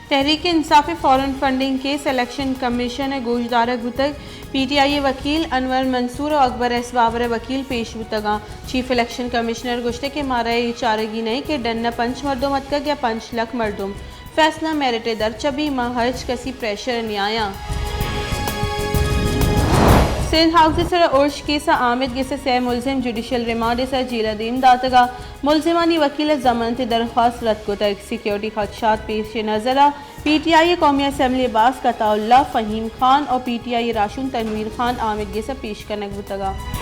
تحریک انصاف ءِ foreign funding case election commission ءَ گوشدارگ بوتگ، پی ٹی آئی ءِ وکیل انور منصور ءُ اکبر ایس بابر ءِ وکیل پیش بوتگ اَنت۔ چیف الیکشن کمشنر ءَ گوشتگ کہ مارا اے چارگی نہ اِنت کہ ڈن ءَ پنچ مردم اتکگ یا پنچ لکھ مردم، فیصلہ میرٹ ءِ درچ ءَ بیت، ما ہرچ کسے ءِ پریشر ءَ نیایاں۔ سندھ ہاؤس ءِ سر ءَ ارش کیس ءَ آمید گس ءِ سئے ملزم جوڈیشل ریمانڈ ءِ سر ءَ جیل ءَ دیم داتگ اَنت۔ ملزمانی وکیل ءَ ضمانت ءِ درخواست رد کتگ۔ سیکیورٹی خدشات پیش نظر ءَ پی ٹی آئی ءِ قومی اسمبلی ءِ باسک عطا اللہ، فہیم خان ءُ پی ٹی آئی ءِ راہشون تنویر خان آمید گس ءَ پیش کنگ بوتگ اَنت۔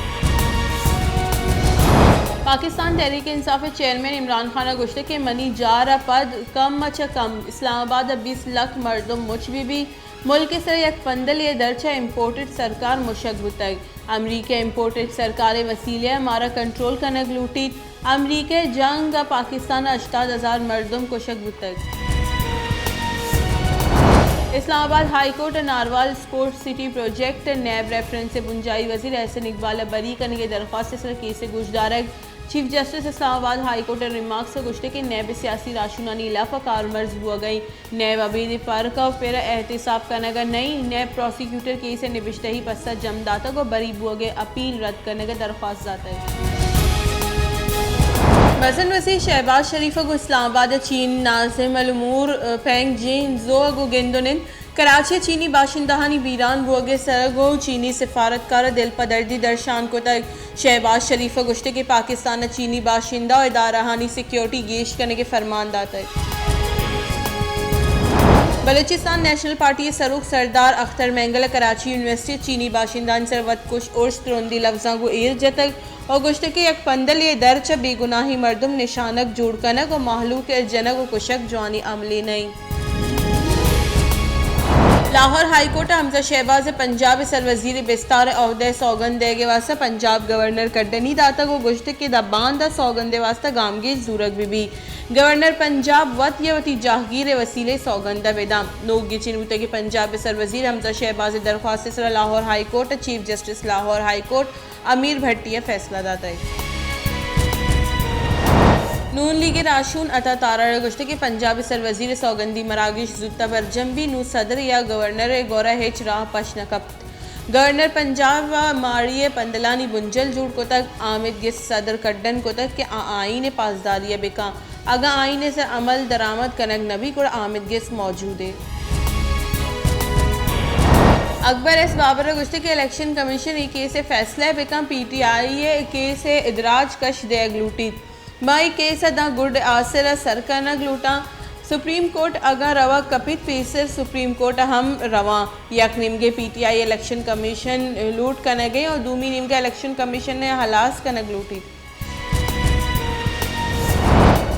پاکستان تحریک انصاف ءِ چیئرمین عمران خان ءَ گوشتگ کہ منی جار ءَ پد کم ءَ چہ کم اسلام آباد ءَ بیست لکھ مردم مچ بہ بیت، ملک ءِ سر ءَ یک پندلے ءِ درچ ءَ امپورٹڈ سرکار مشگ بوتگ۔ امریکہ امپورٹڈ سرکار ءِ وسیلہ ءَ مارا کنٹرول کنگ لوٹیت۔ امریکہ ءِ جنگ ءَ پاکستان ءَ ہشتاد ہزار مردم کشگ بوتگ۔ اسلام آباد ہائی کورٹ ءَ ناروال اسپورٹس سٹی پروجیکٹ ءِ نیب ریفرنس ءِ بنجاہی وزیر احسن اقبال ءِ بری کنگ ءِ درخواست ءِ سر ءَ کیس ءِ گوشدارگ۔ چیف جسٹس اسلام آباد ہائی کورٹ ءَ ریمارکس ءَ گوشتگ کہ نیب ءِ سیاسی راہشونانی ہلاپ ءَ کارمرز بوگ ءَ اِنت۔ نیب ابید ءَ فرق ءُ پڑ ءِ احتساب کنگ ءَ نہ اِنت۔ نیب پراسیکیوٹر کیس ءِ نبشتہی پسہ جم داتگ ءُ بری بوگ ءِ اپیل رد کنگ ءِ درخواست داتگ۔ مزن وزیر شہباز شریف ءَ گوں اسلام آباد ءِ چینی ناظم الامور پینگ جین زو ءَ گوں گند ءُ نند۔ کراچی ءَ چینی باشندہانی بیران بوگ ءِ سر ءَ گوں چینی سفارتکار ءَ دلپدردی درشان کتگ۔ شہباز شریف ءَ گوشتگ کہ پاکستان ءَ چینی باشندہ ءُ ادارہانی سیکیورٹی گیش کنگ ءِ فرمان داتگ۔ بلوچستان نیشنل پارٹی ءِ سروک سردار اختر مینگل ءَ کراچی یونیورسٹی ءَ چینی باشندہانی سر ءَ وت کش ارش ترندیں لبزاں گوں ایر جتگ ءُ گوشتگ کہ یک پندلے ءِ در چہ بے گناہیں مردم نشانگ جوڑ کنگ ءُ مہلوک ءَ جنگ ءُ کشگ جوانیں عملے نہ اِنت۔ لاہور ہائی کورٹ ءَ حمزہ شہباز ءَ پنجاب ءِ سروزیر ءِ بستار ءِ عہدہ ءِ سوگند دئیگ ءِ واستہ پنجاب گورنر ءَ کڈنی داتگ ءُ گوشتگ کہ داں باندا سوگند ءِ واستہ گامگیج زورگ بہ بیت۔ گورنر پنجاب وت یا وتی جاہگیر ءِ وسیلہ ءَ سوگند ءَ بہ دنت۔ نوک گچین بوتگ کہ پنجاب ءِ سروزیر حمزہ شہباز ءِ درخواست ءِ سر ءَ لاہور ہائی کورٹ ءَ chief justice Lahore high court Ameer Bhatti ءَ فیصلہ داتگ۔ نون لیگ ءِ راہشون عطا تارڑ ءَ گوشتگ کہ پنجاب ءِ سروزیر ءِ سوگندی مراگش زوت ءَ برجم بیت، نوں صدر یا گورنر ءِ گور ءَ ہچ راہ پش نہ کپت۔ گورنر پنجاب ءَ ماڑی ءِ پندلانی بنجل جوڑ کتگ، آمید گس ءِ صدر ءَ کڈن کتگ کہ آ آئین ءِ پاسداری ءَ بہ کنت۔ اگاں آئین ءِ سر ءَ عمل درآمد کنگ نہ بیت، گڑا آمید گس موجود اِنت۔ اکبر ایس بابر ءَ گوشتگ کہ الیکشن کمیشن اے کیس ءِ فیصلہ ءَ بہ کنت، پی ٹی آئی ءَ اے کیس ءِ ادراج کش دئیگ لوٹیت۔ ما اے کیس ءَ داں گڈ آسر ءَ سر کنگ لوٹاں۔ سپریم کورٹ اگاں روگ کپیت، پیسر سپریم کورٹ ءَ ہم رواں۔ یک نیمگے P T I election commission ءَ لوٹ کنگ ءَ اِنت ءُ دومی نیمگے الیکشن کمیشن ءَ ہلاس کنگ لوٹیت۔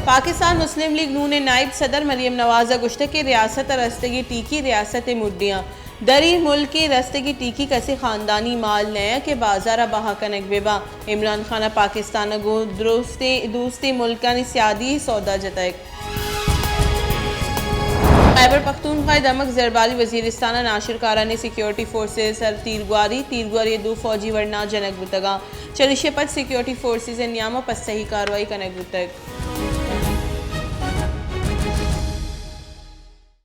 پاکستان مسلم لیگ نون ءِ نائب صدر مریم نواز ءَ گوشتگ کہ ریاست ءَ رستگیں ٹیکی ریاست ءِ مڈی اَنت۔ دریں ملکے رستگیں ٹیکی کسے خاندانی مال نہ اِنت کہ بازار ءَ بہا کنگ بہ بنت۔ عمران خان ءَ پاکستان ءَ گوں درستیں، دوستیں ملکانی سیادی ءِ سودا جتگ۔ خیبر پختونخوا ءِ دمگ زربالی وزیرستان ءَ ناشرکارانی سیکیورٹی فورسز ءِ سر ءَ تیرگواری، تیرگواری ءَ دو فوجی وڑ ناجنگ بوتگ اَنت۔ چریشی ءَ پد سیکیورٹی فورسز ءِ نیام ءَ پسہی کاروائی کنگ بوتگ۔